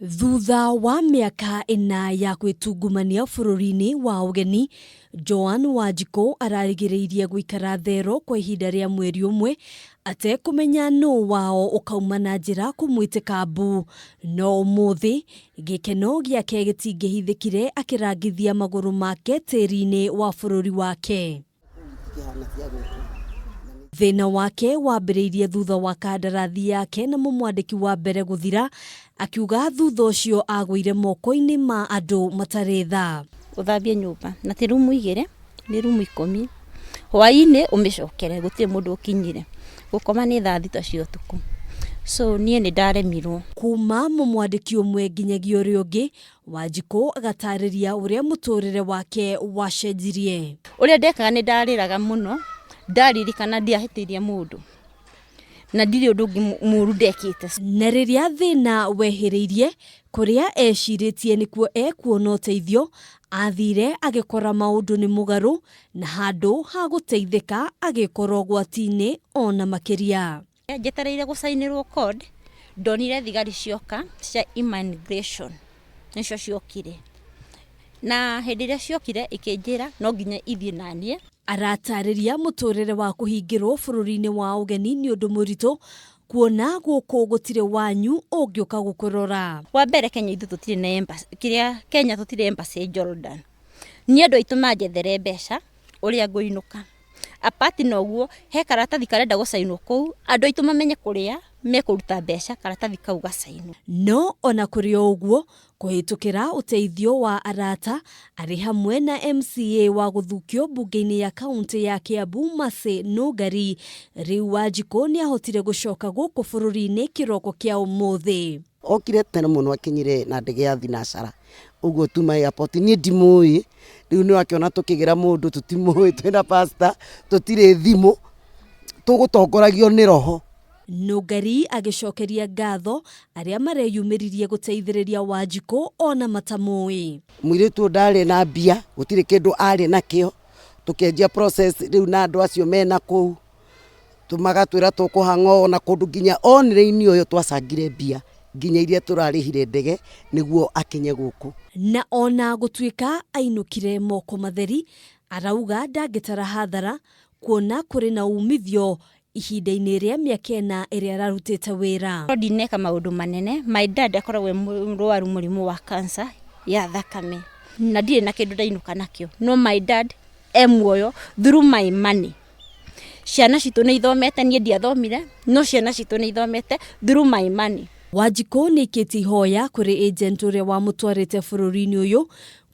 Thutha wa mĩaka ĩna ya gwĩtungumania bũrũri-inĩ wa ũgeni, Joan Wanjikũ ararigĩrĩirie gũikara thero kwa ihinda rĩa mweri ũmwe atekũmenya nũ wao ũkauma na njĩra kũmwĩtĩka mbu. No ũmũthĩ gĩkeno gĩake gĩtingĩhithĩkire akĩrangithia magũrũ make tĩri-inĩ wa bũrũri wake. Thĩna wake wambĩrĩirie thutha wa kandarathi yake na mũmwandĩki wa mbere gũthira, akiuga thutha ũcio agũire moko-inĩ ma andũ matarĩ tha. Ũthambie nyũmba na ti rumu igĩrĩ, nĩ rumu 10. Hwainĩ ũmĩcokere gũtirĩ mũndũ ũkinyire. Gũkoma nĩ thaa 6 cia ũtukũ. So niĩ nĩ ndaremirwo. Kuma mũmwandĩki ũmwe nginyagia ũrĩa ũngĩ, Wanjikũ agatarĩria ũrĩa mũtũrĩre wake wacenjirie. Ũrĩa ndekaga nĩ ndarĩraga mũno, ndaririkana ndiahĩtĩirie mũndũ na ndirĩ ũndũ ũngĩ mũru ndekĩte. Na rĩrĩa thĩna wehĩrĩirie, kũrĩa ecirĩtie nĩkuo ekuona ũteithio, athire agĩkora maũndũ nĩ mũgarũ na handũ ha gũteithĩka agĩkora ũgwati-inĩ ona makĩria. Njetereire gũcainĩrwo code, ndonire thigari cioka cia immigration nĩcio ciokire. Na hĩndĩ ĩrĩa ciokire ikĩnjĩra no nginya ithiĩ naniĩ. Aratarĩria mũtũrĩre wa kũhingĩrwo bũrũri-inĩ wa ũgeni nĩ ũndũ mũritũ kuona gũkũ gũtirĩ wanyu ũngĩũka gũkũrora. Wa mbere Kenya ithuĩ tũtirĩ na embassy, kĩrĩa Kenya tũtirĩ embassy Jordan. Niĩ andũ aitũ manjethere mbeca ũrĩa ngũinũka. Apart na ũguo, he karatathi karenda gũcainwo kũu, andũ aitũ mamenye kũrĩa mekũruta mbeca karatathi kau gacainwo. No ona kũrĩ o ũguo, kũhĩtũkĩra ũteithio wa arata arĩ hamwe na MCA wa gũthukio mbunge-inĩ ya kauntĩ ya Kiambu Mercy Nũngari, rĩu Wanjikũ nĩahotire gũcoka gũkũ bũrũri-inĩ kĩroko kĩa ũmũthĩ. Okire tene mũno akinyire na ndege ya thinacara ũguo tuma airport niĩ ndimũĩ rĩu nĩ wakĩona tũkĩgĩra mũndũ tũtimũĩ twĩna pastor tũtirĩ thimũ tũgũtongoragio nĩ roho. Nũngari agĩcokeria ngatho arĩa mareyumĩririe gũteithĩrĩria Wanjikũ ona matamũĩ. Mũirĩtu ũyũ ndarĩ na mbia gũtirĩ kĩndũ arĩ nakĩo tũkĩanjia process rĩu na andũ acio mena kũu magatwĩra tũkũhang'o na kũndũ nginya online ũyũ twacangire mbia nginya iria tũrarĩhire ndege nĩguo akinye gũkũ. Na ona gũtuĩka ainũkire moko matheri, arauga ndangĩtara hathara kuona kũrĩ na umithio ihinda-inĩ rĩa mĩaka ĩna ĩrĩa ararutĩte wĩra. No ndineka maũndũ manene, my dad akoragwo e mũrwaru mũrimũ wa cancer ya thakame na ndirĩ na kĩndũ ndainũka nakĩo, no my dad e muoyo through my money. Ciana citũ nĩ ithomete, niĩ ndiathomire, no ciana citũ nĩ ithomete through my money. Wanjikũ nĩaikĩtie ihoya kũrĩ agent ũrĩa wamũtwarĩte bũrũri-inĩ ũyũ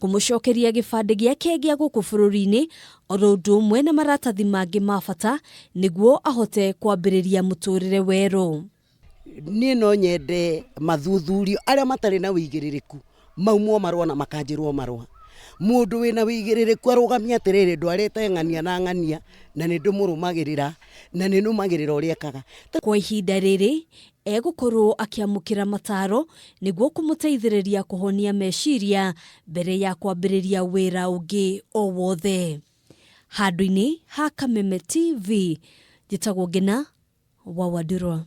kũmũcokeria gĩbandĩ gĩake gĩa gũkũ bũrũri-inĩ oro ũndũ ũmwe na maratathi mangĩ ma bata nĩguo ahote kwambĩrĩria mũtũrĩre werũ. Niĩ no nyende mathuthurio arĩa matarĩ na wĩigĩrĩrĩku maumwo marũa na makanjĩrwo marũa. Mũndũ wĩna wĩigĩrĩrĩku arũgamie atĩrĩrĩ ndwarĩte ng'ania na ng'ania na nĩ ndĩmũrũmagĩrĩra na nĩ nũmagĩrĩra ũrĩa ekaga. Kwa ihinda rĩrĩ egũkorwo akĩamũkĩra mataro nĩguo kũmũteithĩrĩria kũhonia meciria mbere ya kwambĩrĩria wĩra ũngĩ o wothe. Handũ-inĩ ha Kameme TV, njĩtagwo Ngĩna wa Wandurwa.